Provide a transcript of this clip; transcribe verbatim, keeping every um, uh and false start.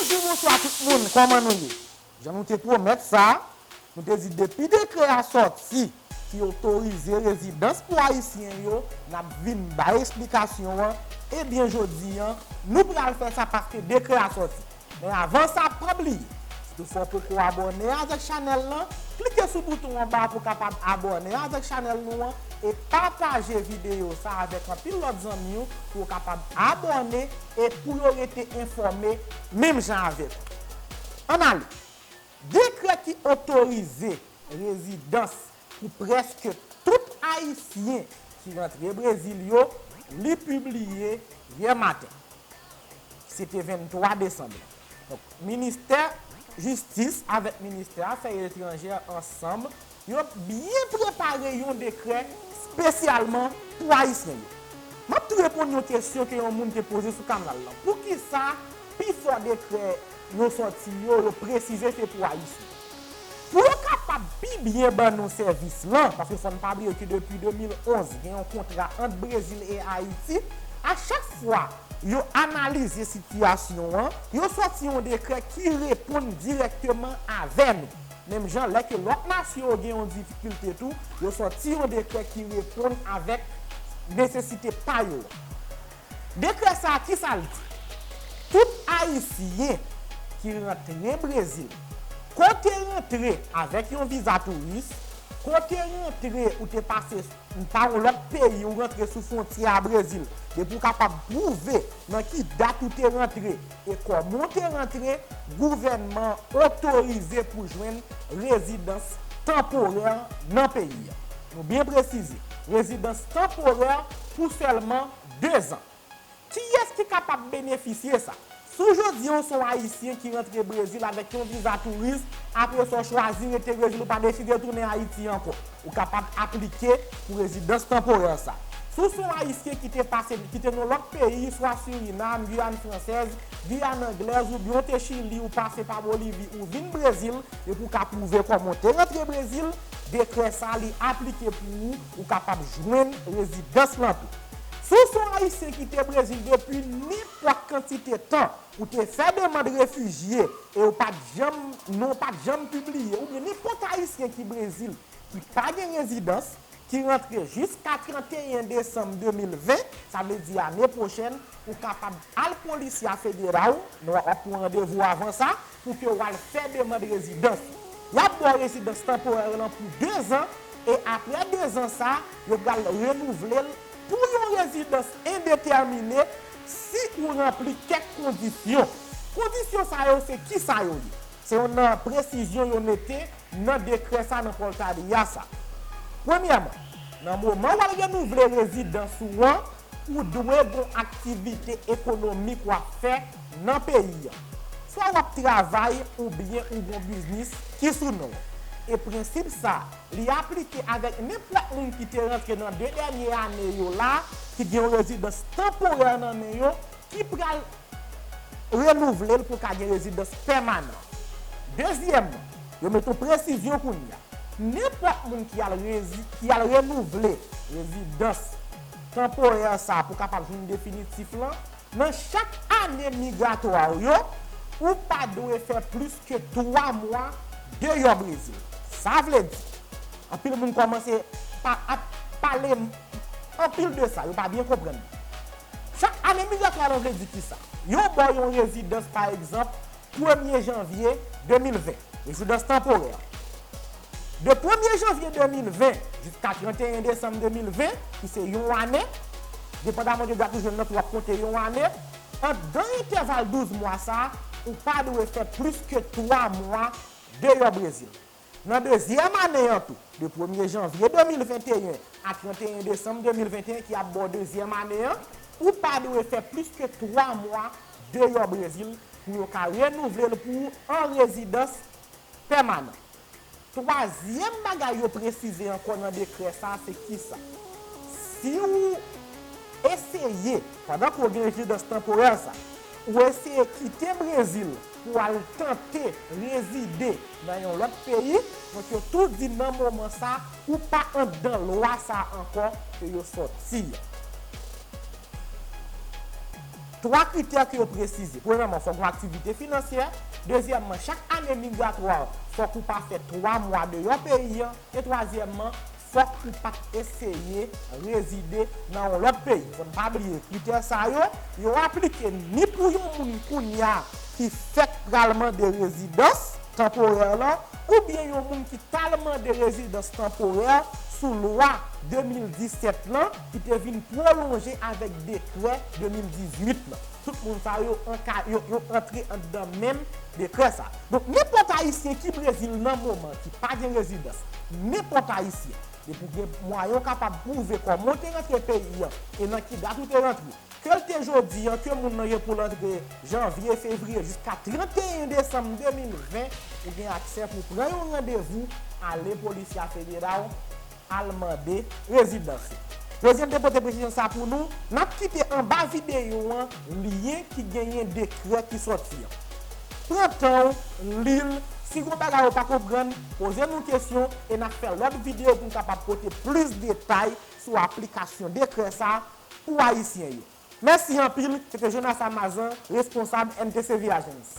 Bonjou, bonswa tout moun, kòman nou ye? Jan nou te pwomèt sa, nou te di depi dekrè a sòti ki otorize rezidans pou Ayisyen yo, n ap vin bay esplikasyon an. Ebyen, jodi an, nou pral fè sa paske dekrè a sòti. Men avan sa, pa bliye, si toutfwa w poko abòne avèk chanèl lan, klike sou bouton anba pou w kapab abòne avèk chanèl nou an e pataje videyo sa avèk anpil lòt zanmi w pou yo kapab abòne e pou yo rete enfòme menm jan avèk ou. Ann ale. Dekrè ki otorize rezidans pou prèske tout Ayisyen ki rantre Brezil yo, li pibliye yè maten. Se te venntwa desanm lan. Donk, Ministè Jistis avèk Ministè Afè Etranjè ansanm, yo byen prepare yon dekrè espesyalman pou Ayisyen yo. M ap tou reponn yon kesyon ke yon moun te poze sou kanal lan. Poukisa pifò dekrè yo sòti yo, yo presize se pou Ayisyen? Pou yo kapab pi byen ban nou sèvis lan, paske fò n pa bliye ke depi de mil onz, gen yon kontra ant Brezil e Ayiti, a chak fwa yo analize sitiyasyon an, yo sòti yon dekrè ki reponn dirèkteman avè nou. Menm jan, lè ke lòt nasyon yo gen yon difikilte tou, yo sòti yon dekrè ki reponn avèk nesesite pa yo an. Dekrè sa a, kisa l di? Tout Ayisyen ki rantre Brezil, ke w te rantre avèk yon viza touris, ke w te rantre, ou te pase pa yon lòt peyi, ou rantre sou fwontyè a Brezil, depi w kapab pwouve nan ki dat ou te rantre e kòman w te rantre, gouvènman an otorize pou jwenn rezidans tanporè nan peyi a. Nou byen presize, rezidans tanporè pou sèlman de zan. Kiyès ki kapab benefisye sa? Si w jodi a w se yon Ayisyen ki rantre Brezil avèk yon viza touris, apre sa w chwazi rete Brezil, ou pa deside tounen Ayiti ankò, ou kapab aplike pou rezidans tanporè sa. Si w se yon Ayisyen ki te pase, ki te nan lòt peyi, swa Sirinam, Giyàn Fransèz, Giyàn Anglèz, oubyen w te Chili, ou pase pa Bolivi, ou vin Brezil, epi w ka pwouve kòman w te rantre Brezil, dekrè sa a, li aplike pou ou, ou kapab jwenn rezidans lan tou. Si w se yon Ayisyen ki te Brezil depi nenpòt kantite tan, ou te fè demann refijye e ou pa t janm, non w pa t janm pibliye, oubyen nenpòt Ayisyen ki Brezil ki pa gen rezidans, ki rantre jiska trannteyen desanm de mil ven, sa vle di ane pwochèn, ou kapab al Polisya Federal, nou w ap pran randevou avan sa, pou ke w al fè demann rezidans. Y ap ba w rezidans tanporè lan pou de zan, e apre de zan sa, yo pral renouvle l pou yon rezidans endetèmine si ou ranpli kèk kondisyon. Kondisyon sa yo, se kisa yo ye? Se youn nan presizyon yo mete nan dekrè sa, nan pòltalya sa. Premyèman, nan moman w al renouvle rezidans ou an, ou dwe gen aktivite ekonomik w ap fè nan peyi a. Swa w ap travay oubyen ou gen biznis ki sou non w. E prensip sa, li aplike avèk nenpòt moun ki te rantre nan de dènye ane yo la, ki gen yon rezidans tanporè nan men yo, ki pral renouvle l pou ka gen rezidans pèmanan. Dezyèmman, yo mete yon presizyon kounye a. Nenpòt moun ki al rezi-, ki al renouvle rezidans tanporè sa pou kapab jwenn definitif lan, nan chak ane migratwa w yo, ou pa dwe fè plis ke twa mwa deyò Brezil. Sa vle di, anpil moun kòmanse pa ap pale anpil de sa, yo pa byen konprann. Chak ane migratwa lan vle di kisa? Yo ba w yon rezidans, pa egzanp, premye janvye de mil ven, rezidans tanporè. De premye janvye de mil ven jiska trannteyen desanm de mil ven, ki se yon ane, depandaman de dat ou jwenn nan tou, w ap konte yon ane, anndan entèval douz mwa sa a, ou pa dwe fè plis ke twa mwa deyò Brezil. Nan dezyèm ane an tou, de premye janvye de mil venteyen a trannteyen desanm de mil venteyen, ki ap ba w dezyèm ane an, ou pa dwe fè plis ke twa mwa deyò Brezil pou yo ka renouvle l pou ou an rezidans pèmanan. Twazyèm bagay yo presize ankò nan dekrè sa a, se kisa? Si w eseye, pandan ke w gen rezidans tanporè sa, ou eseye kite Brezil pou w al tante rezide nan yon lòt peyi, donk yo tou di nan moman sa, ou pa anndan lwa sa ankò ke yo sòti an. twa kritè ke yo presize. Premyèman, fòk gen aktivite finansyè. Dezyèmman, chak ane migratwa, fòk ou pa fè twa mwa deyò peyi an. E twazyèmman, fòk ou pa t eseye rezide nan yon lòt peyi. Fò n pa bliye, kritè sa yo, yo aplike ni pou yon moun kounye a ki fèk pral mande rezidans tanporè la, oubyen yon moun ki t al mande rezidans tanporè sou lwa de mil disèt lan, ki te vin pwolonje avèk dekrè de mil dizuit lan. Tout moun sa yo, anka- yo, yo antre anndan menm dekrè sa. Donk, nenpòt Ayisyen ki Brezil nan moman ki pa gen rezidans, nenpòt Ayisyen, depi w gen mwayen w kapab pwouve kòman w te rantre peyi an e nan ki dat ou te rantre, ke l te jodi an, ke moun nan ye pou l antre janvye, fevriye, jiska trannteyen desanm de mil ven, ou gen aksè pou pran yon randevou, ale Polisya Federal, al mande rezidans. Rosiane te pote presizyon sa pou nou. N ap kite anba videyo an lyen ki genyen dekrè ki sòti an. Pran tan w, li l. Si gen bagay ou pa konprann, poze nou kesyon e n ap fè lòt videyo pou n kapab pote plis detay sou aplikasyon dekrè sa pou Ayisyen yo. Mèsi anpil, se te Jonas Amazan, responsab N T C V Agency.